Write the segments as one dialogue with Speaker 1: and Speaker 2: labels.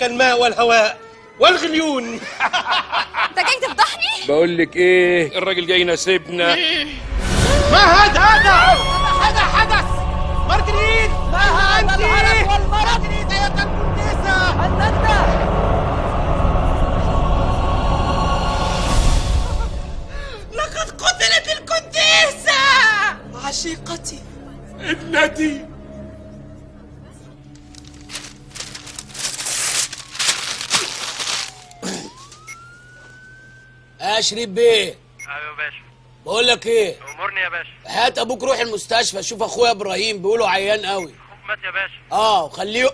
Speaker 1: كالماء والهواء والغليون.
Speaker 2: انت جاي تفضحني؟
Speaker 3: بقول لك ايه، الراجل جاي يناسبنا.
Speaker 1: ما هذا؟ هذا حدث. مارجريت، ما هذا الهرج والمرض؟ مارجريت ايتها الكونتيسة. الندى.
Speaker 4: لقد قتلت الكونتيسة عشيقتي
Speaker 3: ابنتي.
Speaker 5: شريف بيه.
Speaker 6: ايوه يا باشا.
Speaker 5: بقول لك ايه؟
Speaker 6: امرني يا باشا.
Speaker 5: هات ابوك روح المستشفى، شوف اخويا ابراهيم بيقولوا عيان قوي.
Speaker 6: اخوك مات يا باشا.
Speaker 5: وخليه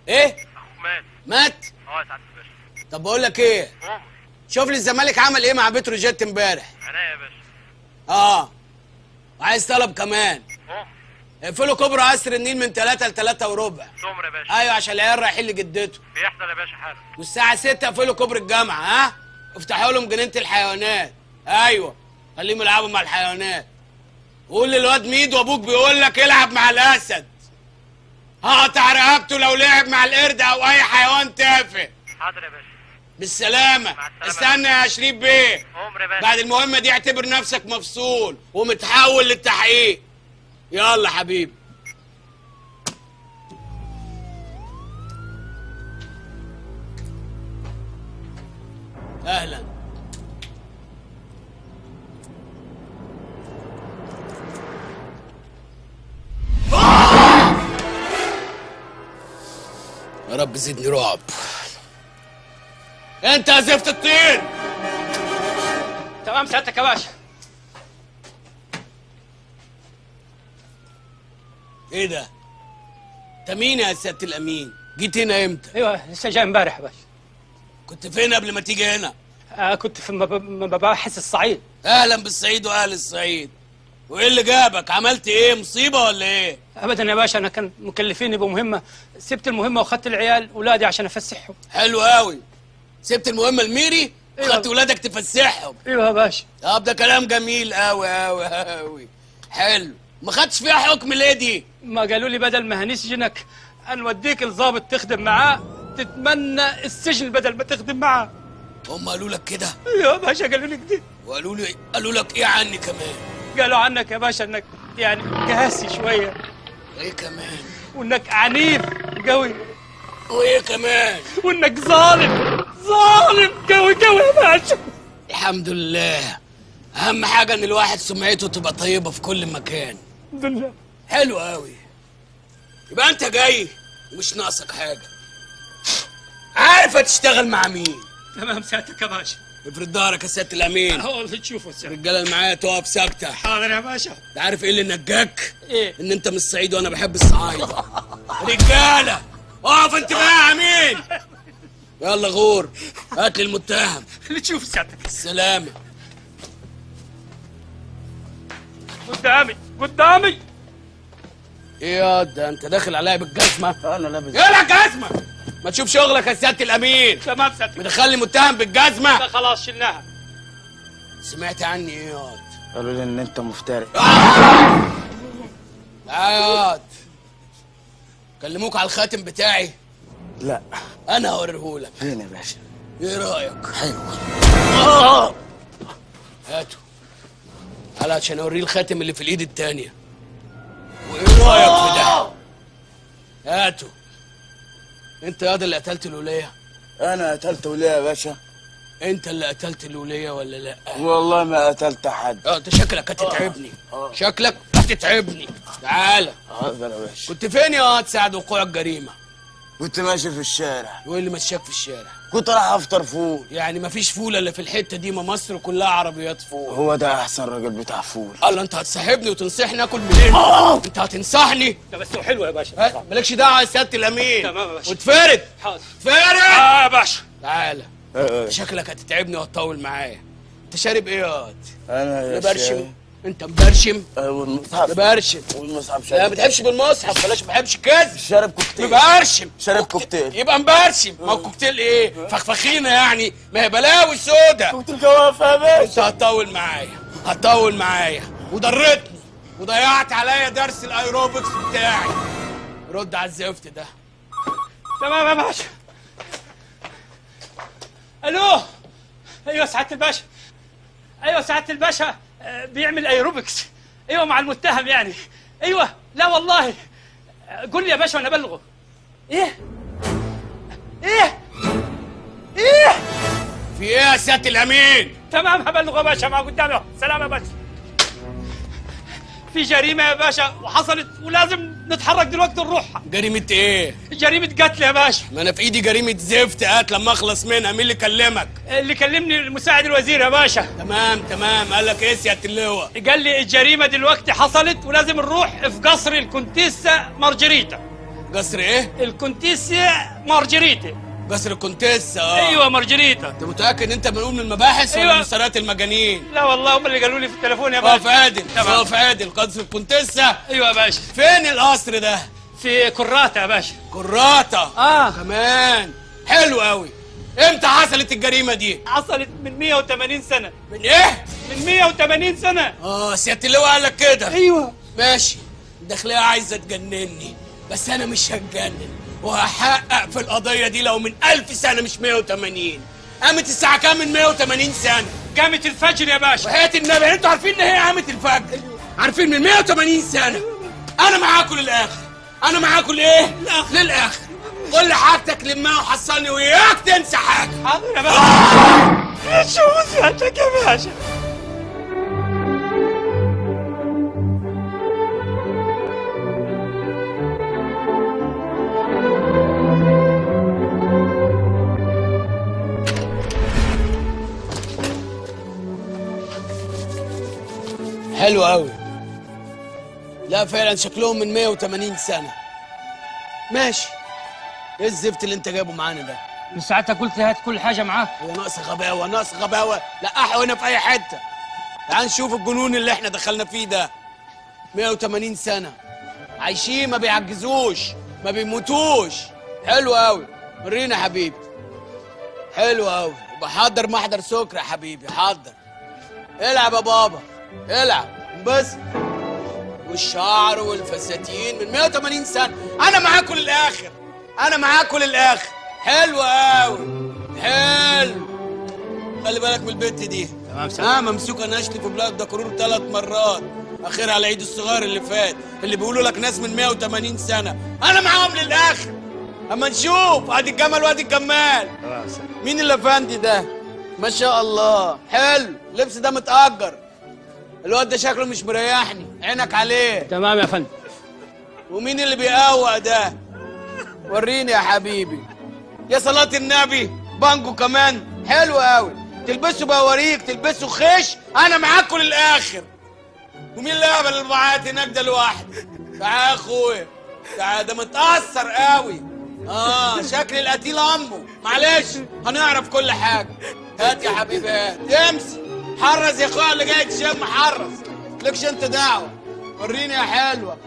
Speaker 5: ايه؟
Speaker 6: اخوك مات.
Speaker 5: مات؟
Speaker 6: اه يا سعادة الباشا.
Speaker 5: طب بقول لك ايه؟
Speaker 6: امر.
Speaker 5: شوف لي الزمالك عمل ايه مع بتروجيت امبارح.
Speaker 6: عينيا يا باشا.
Speaker 5: وعايز طلب كمان.
Speaker 6: امر.
Speaker 5: اقفلوا كوبري قصر النيل من 3 ل 3:15.
Speaker 6: تؤمر يا باشا.
Speaker 5: ايوه عشان العيال رايحين لجدته.
Speaker 6: بيحصل يا باشا حالا.
Speaker 5: والساعة 6 اقفلوا كوبري الجامعة. ها؟ افتحوا لهم جنينة الحيوانات. ايوه خليهم يلعبوا مع الحيوانات. وقول للواد ميدو وابوك بيقول لك العب مع الاسد. هقطع رقبته لو لعب مع القرد او اي حيوان تافه.
Speaker 6: حاضر يا باشا.
Speaker 5: بالسلامة. استنى يا شريف بيه.
Speaker 6: امر يا باشا.
Speaker 5: بعد المهمة دي اعتبر نفسك مفصول ومتحول للتحقيق. يلا حبيبي. اهلا. يا رب زدني رعب. انت يا زفت الطين.
Speaker 7: تمام سيادتك يا باشا.
Speaker 5: ايه ده؟ انت مين يا سيادة الامين؟ جيت هنا امتى؟
Speaker 7: ايوه لسه جاي امبارح يا باشا.
Speaker 5: كنت فين قبل ما تيجي هنا؟
Speaker 7: كنت في مباحث الصعيد.
Speaker 5: اهلا بالصعيد واهل الصعيد. وايه اللي جابك؟ عملت ايه؟ مصيبة ولا ايه؟
Speaker 7: ابدا يا باشا، انا كان مكلفيني بمهمة، سبت المهمة واخدت العيال ولادي عشان افسحهم.
Speaker 5: حلو قوي. سبت المهمة الميري وخدت
Speaker 7: أيوة.
Speaker 5: ولادك تفسحهم.
Speaker 7: ايوه يا باشا.
Speaker 5: طب ده كلام جميل قوي قوي قوي. حلو. ما خدتش فيها حكم ليه دي؟
Speaker 7: ما قالوا لي بدل ما هنسجنك هنوديك الضابط تخدم معاه، تتمنى السجن بدل ما تخدم معاه.
Speaker 5: هم قالوا لك كده؟
Speaker 7: ايوه يا باشا قالوا لي كده.
Speaker 5: وقالوا لي قالوا لك ايه عني كمان؟
Speaker 7: قالوا عنك يا باشا انك يعني قاسي شوية.
Speaker 5: وايه كمان؟
Speaker 7: وانك عنيف قوي.
Speaker 5: وايه كمان؟
Speaker 7: وانك ظالم ظالم قوي قوي يا باشا.
Speaker 5: الحمد لله. اهم حاجة ان الواحد سمعته تبقى طيبة في كل مكان.
Speaker 7: الحمد لله.
Speaker 5: حلو قوي. يبقى انت جاي ومش ناقصك حاجة. عارف هتشتغل مع مين.
Speaker 7: تمام سيادتك يا باشا.
Speaker 5: افرد ظهرك يا سيادة الامين.
Speaker 7: هو اللي تشوفه سيادتك.
Speaker 5: الرجالة اللي معايا تقف ساكته.
Speaker 7: حاضر يا باشا.
Speaker 5: انت عارف ايه اللي نجاك؟
Speaker 7: ايه؟
Speaker 5: ان انت من الصعيد وانا بحب الصعايده. رجاله اقف انت بقى يا امين. يلا غور هات لي المتهم.
Speaker 7: اللي تشوفه سيادتك.
Speaker 5: السلامة.
Speaker 7: قدامي قدامي.
Speaker 5: ايه يا ده انت داخل عليا بالجزمه؟
Speaker 8: انا لابس.
Speaker 5: ايه الجزمة؟ ما تشوف شغلك يا سيادة الامين.
Speaker 7: تمام سيادتك.
Speaker 5: مدخلني متهم بالجزمه.
Speaker 7: لا خلاص شلناها.
Speaker 5: سمعت عني ايه ياض؟
Speaker 8: قالوا لي ان انت مفتري.
Speaker 5: لا ياض. كلموك على الخاتم بتاعي؟
Speaker 8: لا.
Speaker 5: انا هوريهولك.
Speaker 8: فين يا باشا؟
Speaker 5: ايه رايك؟
Speaker 8: حلو.
Speaker 5: هاته. تعالى عشان اوريه الخاتم اللي في الايد التانية. وايه رايك في ده؟ هاته. انت ياض اللي قتلت الوليه؟
Speaker 8: انا قتلت وليه يا باشا؟
Speaker 5: انت اللي قتلت الوليه ولا لا؟
Speaker 8: والله ما قتلت حد.
Speaker 5: انت شكلك هتتعبني. شكلك هتتعبني. تعالى.
Speaker 8: حاضر يا باشا.
Speaker 5: كنت فين يا واد ساعة وقوع الجريمة؟
Speaker 8: كنت ماشي في الشارع.
Speaker 5: وايه اللي مشاك في الشارع؟
Speaker 8: كنت رايح افطر فول.
Speaker 5: يعني مفيش فول الا في الحتة دي؟ ما مصر كلها عربيات فول.
Speaker 8: هو ده احسن راجل بتاع فول.
Speaker 5: الله انت هتصاحبني وتنصحني اكل منين؟ انت هتنصحني؟
Speaker 7: ده بس هو حلو يا باشا.
Speaker 5: مالكش دعوه يا سيادة الامين.
Speaker 7: تمام يا باشا.
Speaker 5: وتفرد.
Speaker 7: حاضر.
Speaker 5: فرد.
Speaker 7: يا باشا.
Speaker 5: تعالى. شكلك هتتعبني وهتطول معايا. انت شارب ايه يا واد؟
Speaker 8: انا يا
Speaker 5: مبرشم. انت مبرشم؟
Speaker 8: والمصحف.
Speaker 5: مبرشم.
Speaker 8: والمصحف.
Speaker 5: لا ما بتحبش بالمصحف، بلاش ما بحبش كذب.
Speaker 8: شارب كوكتيل.
Speaker 5: مبرشم.
Speaker 8: شارب كوكتيل.
Speaker 5: يبقى مبرشم. ما هو كوكتيل ايه؟ فخفخينه يعني، ما هي بلاوي سودا.
Speaker 8: كوكتيل جوافه يا باشا.
Speaker 5: انت هتطول معايا، هتطول معايا، وضرتني وضيعت عليا درس الايروبكس بتاعي. رد على الزفت ده.
Speaker 7: تمام يا باشا. ايوه سعادة الباشا، ايوه سعادة الباشا بيعمل ايروبكس، ايوه مع المتهم يعني، ايوه. لا والله قول لي يا باشا وانا ابلغه. ايه ايه ايه
Speaker 5: في ايه يا سيادة الامين؟
Speaker 7: تمام هبلغه يا باشا، مع قدامي. سلام يا باشا. في جريمة يا باشا وحصلت ولازم نتحرك دلوقتي نروحها.
Speaker 5: جريمة ايه؟
Speaker 7: جريمة قتل يا باشا.
Speaker 5: ما انا في ايدي جريمة زفت قتل لما اخلص منها. مين اللي كلمك؟
Speaker 7: اللي كلمني المساعد الوزير يا باشا.
Speaker 5: تمام تمام. قال لك ايه سيادة اللواء؟
Speaker 7: قال لي الجريمة دلوقتي حصلت ولازم نروح في قصر الكونتيسة مارجريتا.
Speaker 5: قصر ايه؟
Speaker 7: الكونتيسة مارجريتا.
Speaker 5: قصر الكونتيسة.
Speaker 7: ايوه مارجريتا.
Speaker 5: انت متأكد ان انت بنقول من المباحث ولا
Speaker 7: أيوة.
Speaker 5: من سرايات المجانين؟
Speaker 7: لا والله هم اللي قالوا لي في التليفون يا باشا.
Speaker 5: اقف عادل،
Speaker 7: تمام.
Speaker 5: اقف عادل. قصر الكونتيسة.
Speaker 7: ايوه يا باشا.
Speaker 5: فين القصر ده؟
Speaker 7: في كراته يا باشا.
Speaker 5: كراته. كمان حلو قوي. امتى حصلت الجريمة دي؟
Speaker 7: حصلت من 180 سنة.
Speaker 5: من ايه؟
Speaker 7: من 180 سنة.
Speaker 5: سيادة اللواء قال لك كده.
Speaker 7: ايوه.
Speaker 5: ماشي. الداخلية عايزه تجنني بس انا مش هتجنن، وهحقق في القضية دي لو من 1000 سنة مش 180. قامت الساعة كام من 180 سنة؟
Speaker 7: قامت الفجر يا باشا.
Speaker 5: وحياة النبي انتوا عارفين ان هي قامت الفجر؟ عارفين من 180 سنة. انا معاكم للاخر. انا معاكم لايه؟ للاخر. كل حاجتك لمها وحصلني وياك تنسى حاجة.
Speaker 7: حاضر يا باشا. شو سيادتك يا باشا؟
Speaker 5: حلو قوي. لا فعلا شكلهم من 180 سنة. ماشي. ايه الزفت اللي انت جايبه معانا ده؟
Speaker 7: من ساعتها قلت هات كل حاجة معاك.
Speaker 5: هو ناقص غباوة، ناقص غباوة. لقحوا هنا في أي حتة. تعال نشوف الجنون اللي احنا دخلنا فيه ده. 180 سنة عايشين، ما بيعجزوش، ما بيموتوش. حلو قوي. ورينا يا حبيبي. حلو قوي. بحضر محضر سكر يا حبيبي، حضر. العب يا بابا، العب بس. والشعر والفساتين من 180 سنة. أنا معاكم للآخر، أنا معاكم للآخر. حلو قوي، حلو. خلي بالك من البت دي.
Speaker 7: تمام سلام.
Speaker 5: ممسوكة نشل في بلاد دكرور 3 مرات، أخيرا على العيد الصغير اللي فات، اللي بيقولوا لك ناس من 180 سنة. أنا معاهم للآخر. أما نشوف أدي الجمل وأدي الجمال.
Speaker 7: تمام سلام.
Speaker 5: مين الأفندي ده؟ ما شاء الله، حلو. اللبس ده متأجر. الواد ده شكله مش مريحني، عينك عليه.
Speaker 7: تمام يا فندم.
Speaker 5: ومين اللي بيقوق ده؟ وريني يا حبيبي. يا صلاة النبي، بانجو كمان. حلو قوي. تلبسوا بواريك، تلبسوا خش، انا معاكم للاخر. ومين اللي قابل البعات هناك ده لوحده؟ تعال يا اخويا، تعال. ده متأثر قوي. شكل القتيل امه. معلش هنعرف كل حاجة. هات يا حبيبي، هات. امسك. حرز يا اخويا اللي جاي تشم، حرز. لكش انت دعوه. وريني يا حلوة.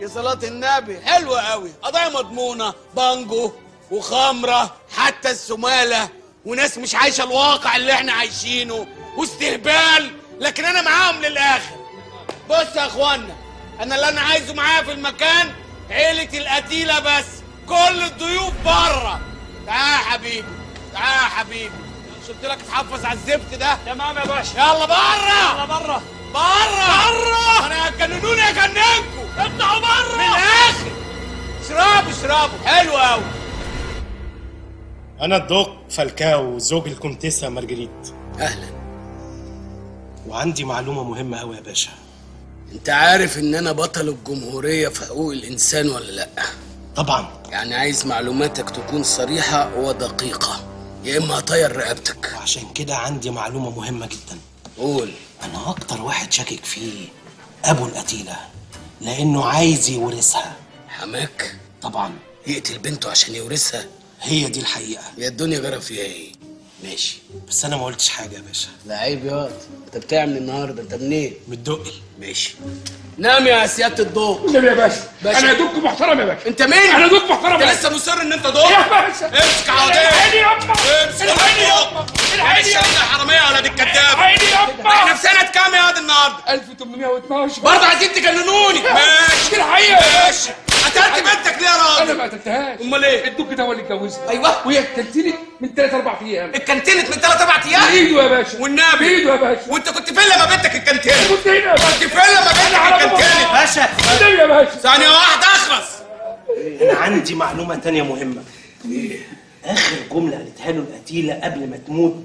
Speaker 5: يا صلاة النبي، حلوة قوي. قضايا مضمونه، بانجو وخمره، حتى السماله، وناس مش عايشه الواقع اللي احنا عايشينه، واستهبال، لكن انا معاهم للاخر. بص يا اخوانا، انا اللي انا عايزه معايا في المكان عيله القتيله بس، كل الضيوف بره. تعال يا حبيبي، تعال يا حبيبي. مش قلت لك اتحفظ على الزفت ده؟
Speaker 7: تمام يا باشا.
Speaker 5: يلا بره،
Speaker 7: يلا بره،
Speaker 5: بره بره. انا هتجننوني، هجننكم.
Speaker 7: اطلعوا بره
Speaker 5: من الاخر. اشربوا اشربوا. حلو قوي.
Speaker 1: انا الدوق فالكاو، زوج الكونتيسة مارجريت.
Speaker 5: اهلا.
Speaker 1: وعندي معلومة مهمة قوي يا باشا.
Speaker 5: انت عارف ان انا بطل الجمهورية في حقوق الانسان ولا لا؟
Speaker 1: طبعا.
Speaker 5: يعني عايز معلوماتك تكون صريحة ودقيقة، يا اما هطير رقبتك.
Speaker 1: وعشان كده عندي معلومة مهمة جدا.
Speaker 5: قول.
Speaker 1: انا اكتر واحد شاكك فيه ابو القتيلة، لانه عايز يورثها.
Speaker 5: حماك؟
Speaker 1: طبعا.
Speaker 5: يقتل بنته عشان يورثها؟
Speaker 1: هي دي الحقيقة.
Speaker 5: يا الدنيا جرى فيها ايه؟ ماشي.
Speaker 1: بس انا ما قلتش حاجة يا باشا.
Speaker 5: لا عيب ياض، انت بتعمل النهارده، انت منين؟
Speaker 1: من الدقي.
Speaker 5: ماشي. نام يا سيادة الدوق.
Speaker 3: نام يا باشا. انا دوق محترم يا باشا.
Speaker 5: انت مين؟
Speaker 3: انا دوق محترم.
Speaker 5: انت لسه مصر ان انت دوق؟
Speaker 3: يا باشا.
Speaker 5: امسك عودين.
Speaker 3: الحقني يابا.
Speaker 5: امسك.
Speaker 3: الحقني يابا.
Speaker 5: الحقني يا حرامية ولا دي الكدابه.
Speaker 3: الحقني يابا.
Speaker 5: احنا في سنة كام يا واد النهارده؟
Speaker 3: 1812.
Speaker 5: برضه عايزين تجننوني. ماشي.
Speaker 3: دي الحقيقة يا
Speaker 5: باشا. قتلت بنتك ليه يا راجل؟
Speaker 3: انا ما قتلتهاش.
Speaker 5: امال ايه؟
Speaker 3: الدك ده هو اللي اتجوزها.
Speaker 5: ايوه.
Speaker 3: وهي اتكنتلت من 3 4 ايام.
Speaker 5: اتكنتلت من 3 4 ايام؟
Speaker 3: بايده يا باشا.
Speaker 5: والنبي
Speaker 3: بايده يا باشا.
Speaker 5: وانت كنت فين لما بنتك اتكنتلت؟
Speaker 3: كنت هنا يا باشا.
Speaker 5: كنت فين لما بنتك اتكنتلت؟
Speaker 1: باشا
Speaker 3: والنبي يا باشا.
Speaker 5: ثانية واحدة اخلص.
Speaker 1: انا عندي معلومة تانية مهمة. ايه؟ اخر جملة قالتها له القتيله قبل ما تموت: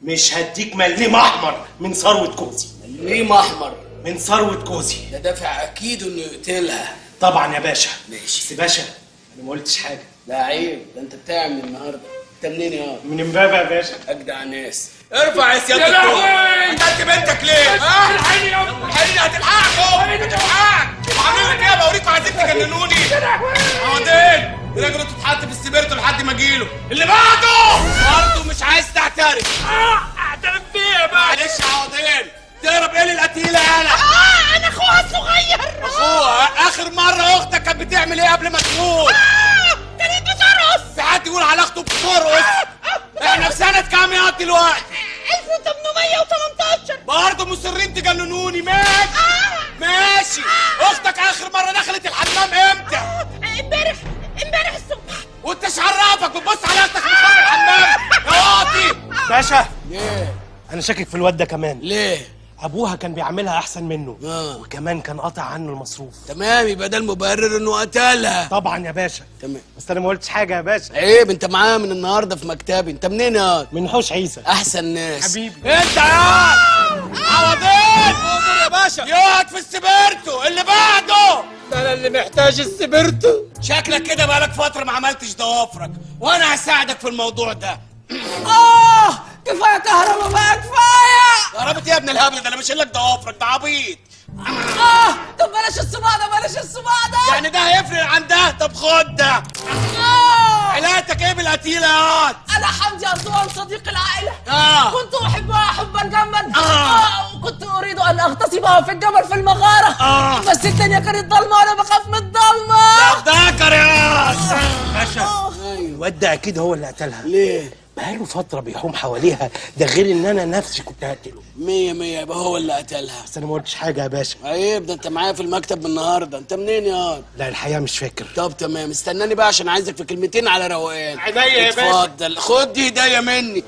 Speaker 1: مش هديك مليم احمر من ثروة جوزي.
Speaker 5: مليم احمر
Speaker 1: من ثروة جوزي.
Speaker 5: ده دافع اكيد انه يقتلها.
Speaker 1: طبعا يا باشا.
Speaker 5: ماشي.
Speaker 1: بس باشا انا ما قلتش حاجة.
Speaker 5: لا عيب، ده انت بتعمل النهارده. انت منين يا؟
Speaker 1: من امبابه يا باشا.
Speaker 5: اجدع ناس. ارفع يا سيادة
Speaker 3: يا
Speaker 5: الدكتور.
Speaker 3: لهوي.
Speaker 5: قتلت بنتك ليه؟ ها؟
Speaker 3: الحقني يا أبو.
Speaker 5: الحقني، هتلحقكم هتلحقك. وعاملين لك ايه؟ بوريكم عايزين تجننوني.
Speaker 3: يا لهوي.
Speaker 5: عوضين رجله تتحط في السبيرتو لحد ما اجيله. اللي بعده برضه مش عايز تعترف.
Speaker 7: اعترف بيه يا باشا.
Speaker 5: معلش يا عوضين، تهرب ايه للقتيله يالا؟
Speaker 4: انا اخوها الصغير.
Speaker 5: اخوها؟ اخر مرة اختك كانت بتعمل ايه قبل ما تموت؟
Speaker 4: كانت بترقص.
Speaker 5: في حد يقول على اخته بترقص؟ احنا في سنة كام يا دلوقتي؟
Speaker 4: 1818.
Speaker 5: برضه مصرين تجننوني. ماشي ماشي. اختك اخر مرة دخلت الحمام امتى؟
Speaker 4: امبارح، امبارح الصبح.
Speaker 5: وانت ايش عرفك بتبص على اختك من فوق الحمام يا واطي؟
Speaker 1: باشا
Speaker 5: ليه؟
Speaker 1: انا شاكك في الواد ده كمان.
Speaker 5: ليه؟
Speaker 1: ابوها كان بيعملها احسن منه. وكمان كان قاطع عنه المصروف.
Speaker 5: تمام، يبقى ده المبرر انه قتلها.
Speaker 1: طبعا يا باشا.
Speaker 5: تمام.
Speaker 1: بس انا ما قلتش حاجة يا باشا.
Speaker 5: عيب، انت معايا من النهارده في مكتبي. انت منين يا؟
Speaker 1: من حوش عيسى.
Speaker 5: احسن ناس
Speaker 1: حبيبي.
Speaker 5: انت يا عوضين.
Speaker 7: يا باشا.
Speaker 5: يقعد في السبيرتو. اللي بعده.
Speaker 7: ده انا اللي محتاج السبيرتو.
Speaker 5: شكلك كده بقالك فترة ما عملتش ضوافرك، وانا هساعدك في الموضوع ده.
Speaker 4: كفاية كهرباء بقى، كفاية.
Speaker 5: كهربة ايه يا ابن الهبل؟ ده انا مش لك ضوافرك، ده عبيط.
Speaker 4: طب بلاش الصباع ده، بلاش الصباع ده.
Speaker 5: يعني ده هيفرق عن ده؟ طب خد ده. علاقتك ايه بالقتيله يا واد؟
Speaker 4: انا حمدي أرضوان صديق العائلة. كنت احبها حبا جما. وكنت اريد ان اغتصبها في الجبل في المغارة. بس الدنيا كانت ضلمة وانا بخاف من الضلمة.
Speaker 5: ده ذكر يا
Speaker 1: باشا الواد ده اكيد هو اللي قتلها.
Speaker 5: ليه؟
Speaker 1: بقاله فترة بيحوم حواليها، ده غير ان انا نفسي كنت هقتله.
Speaker 5: 100 100، يبقى هو اللي قتلها.
Speaker 1: بس انا ما قلتش حاجة يا باشا.
Speaker 5: عيب، ده انت معايا في المكتب من النهارده. انت منين يا واد؟
Speaker 1: لا الحقيقة مش فاكر.
Speaker 5: طب تمام، استناني بقى عشان عايزك في كلمتين على روقان.
Speaker 3: عينيا يا باشا.
Speaker 5: اتفضل خد دي هديه مني.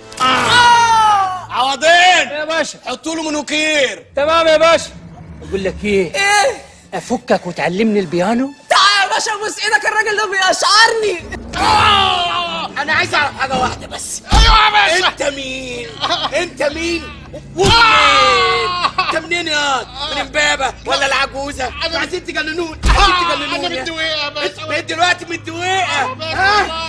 Speaker 5: عوضين
Speaker 7: يا باشا.
Speaker 5: حطوا له منوكير.
Speaker 7: تمام يا باشا. اقول لك ايه؟
Speaker 4: ايه؟
Speaker 7: افكك وتعلمني البيانو؟
Speaker 4: تعال يا باشا ابوس ايدك، الراجل ده بيشعرني.
Speaker 5: انا عايز اعرف حاجة واحدة بس.
Speaker 3: ايوه يا باشا.
Speaker 5: انت مين؟ انت مين؟ ومنين؟ انت منين يا؟ من امبابه ولا العجوزة؟ انتوا عايزين تجننوني، عايزين تجننوني.
Speaker 3: انا من الدويقه يا باشا.
Speaker 5: بقيت دلوقتي من الدويقه. ها؟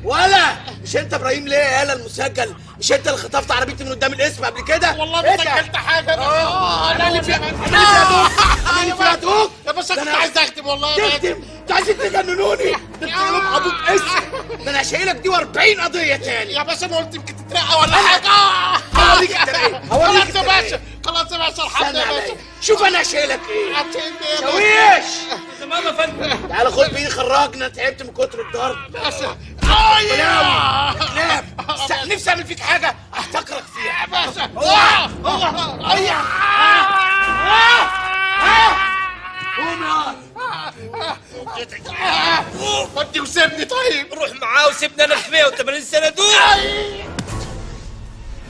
Speaker 5: ولا مش انت ابراهيم ليه يالا المسجل؟ مش انت اللي خطفت عربيتي من قدام القسم قبل كده؟
Speaker 3: والله ما سجلت حاجة.
Speaker 5: انا اللي فيها، انا اللي فيها دوك، انا اللي فيها دوك
Speaker 3: يا باشا. كنت عايز اختم والله يا باشا.
Speaker 5: تختم؟ انتوا عايزين تجننوني. ده انت يوم ابوك اسم. ده انا شايلك دي و40 قضية تاني
Speaker 3: يا باشا. انا قلت يمكن تترقى ولا حاجة.
Speaker 5: هوريك الترقية، هوريك
Speaker 3: خلاص يا باشا، خلاص يا باشا، الحمد
Speaker 5: استنى
Speaker 3: لله يا باشا.
Speaker 5: عليا، شوف انا شايلك ايه.
Speaker 3: هتشيلني يا باشا.
Speaker 5: شاويش.
Speaker 7: تمام يا فندم.
Speaker 5: تعالى خد بايدي، خرجنا، تعبت من كتر الضرب.
Speaker 3: باشا.
Speaker 5: بلاوي كلاب. نفسي اعمل فيك حاجة احتقرك فيها
Speaker 3: يا باشا.
Speaker 5: اوعى اوعى. ايوه. قوم يا
Speaker 3: ودي وسيبني. طيب
Speaker 7: روح معاه وسيبني انا في 180 سنة دول.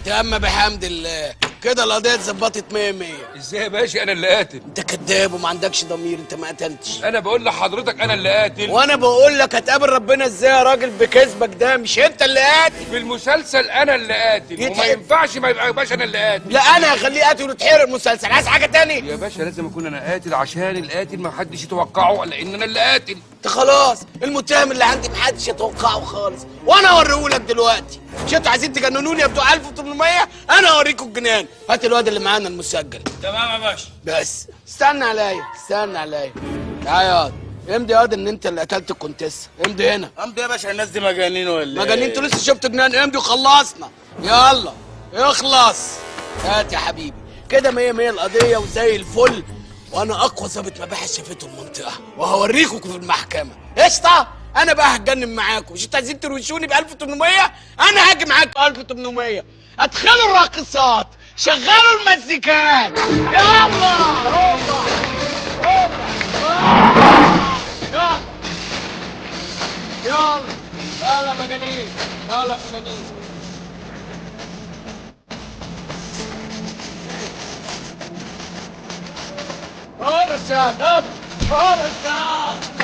Speaker 5: تم بحمد الله كده القضية اتظبطت 100 100.
Speaker 3: ازاي يا باشا انا اللي قاتل؟
Speaker 5: انت كذاب وما عندكش ضمير، انت ما قتلتش.
Speaker 3: انا بقول لحضرتك انا اللي قاتل.
Speaker 5: وانا بقول لك هتقابل ربنا ازاي يا راجل بكذبك ده؟ مش انت اللي قاتل.
Speaker 3: في المسلسل انا اللي قاتل، وما
Speaker 5: يتحرق.
Speaker 3: ينفعش ما يبقاش انا اللي قاتل.
Speaker 5: لا انا هخليه قاتل وتحرق المسلسل. عايز حاجة تاني؟
Speaker 3: يا باشا لازم اكون انا قاتل عشان القاتل ما حدش يتوقعه لان انا اللي قاتل.
Speaker 5: انت خلاص المتهم اللي عندي محدش يتوقعه خالص، وانا اوريهولك دلوقتي. مش انتوا عايزين تجننوني يا بتوع 1800؟ انا اوريكم الجنان. هات الواد اللي معانا المسجل.
Speaker 7: تمام يا باشا.
Speaker 5: بس استنى عليا، استنى عليا. تعالى يا واد، امضي يا واد ان انت اللي قتلت الكونتيسه. امضي هنا.
Speaker 8: امضي يا باشا. الناس دي مجانين ولا ايه؟
Speaker 5: مجانين؟ انتوا لسه شفتوا جنان؟ امضي وخلصنا. يلا اخلص. هات يا حبيبي كده 100 100 القضية وزي الفل. وانا اقوى ظابط مباحث شافته المنطقة، وهوريكم في المحكمة. قشطه. انا بقى هتجنن معاكم. مش انتوا عايزين تروشوني ب 1800؟ انا هاجي معاكم 1800. ادخلوا الراقصات، شغلوا المزيكات، يلا هوبا هوبا. يلا. يلا يلا مجانين، يلا مجانين. خالص يا طب، خالص يا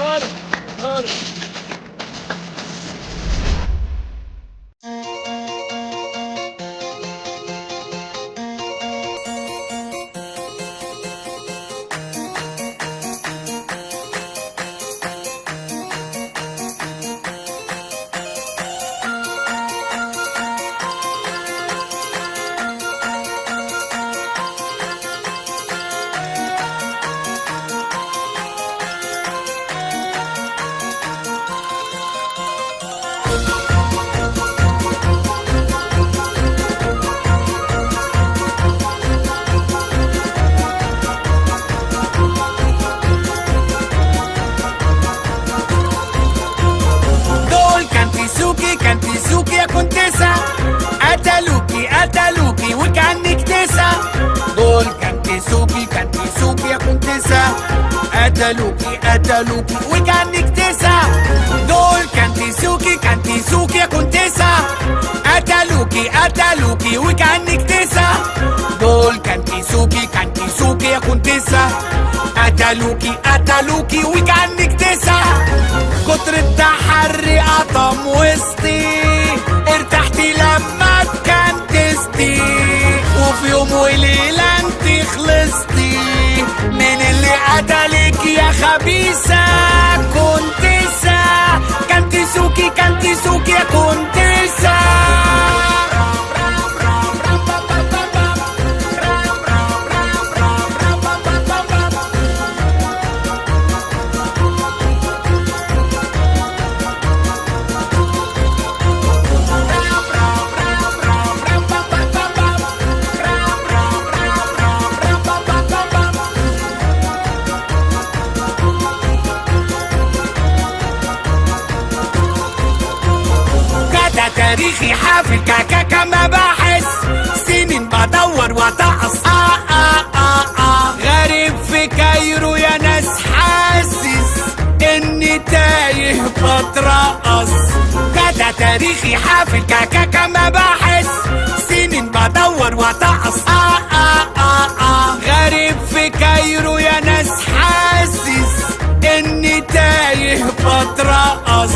Speaker 5: خالص خالص.
Speaker 9: قتلوكي قتلوكي وكأنك تسع. دول كانتسوكي كانتسوكي يا كونتيسة، قتلوكي قتلوكي وكأنك تسع. دول كانتسوكي كانتسوكي يا كونتيسة، قتلوكي قتلوكي وكأنك تسع. دول كانتسوكي كانتسوكي يا كونتيسة، قتلوكي قتلوكي وكأنك تسع. كتر التحري قطم وسطي، ارتحتي لما اتكنتستي، وفي يوم وليلة انت خلصتي من اللي قتلك يا خبيثة. كونتيسة كانتسوكي كانتسوكي يا كونتيسة. تاريخي حافل كاكاكا ما بحس، سنين بدور واتقص. غريب في كايرو يا ناس، حاسس اني تايه بترقص. كده تاريخي حافل كاكاكا ما بحس، سنين بدور واتقص. غريب في كايرو يا ناس، حاسس اني تايه بترقص.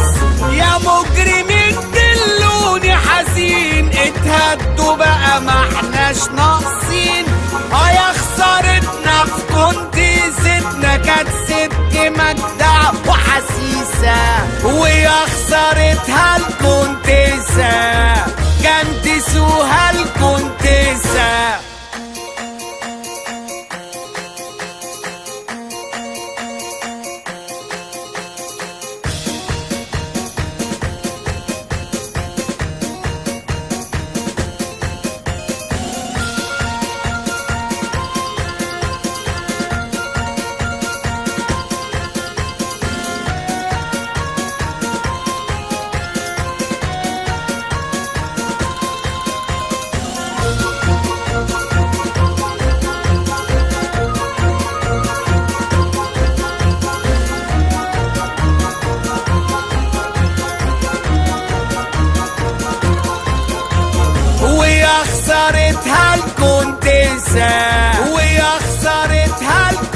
Speaker 9: يا مجرمين دلوني حزين، اتهدوا بقى ما احناش ناقصين. يا خسارتنا في كونتيستنا، كانت ست مجدعة وحسيسة. ويا خسارتها الكونتيسة، كانتسوها الكونتيسة. ويا خسارتها الكونتيسة، ويا خسارتها الكونتيسة.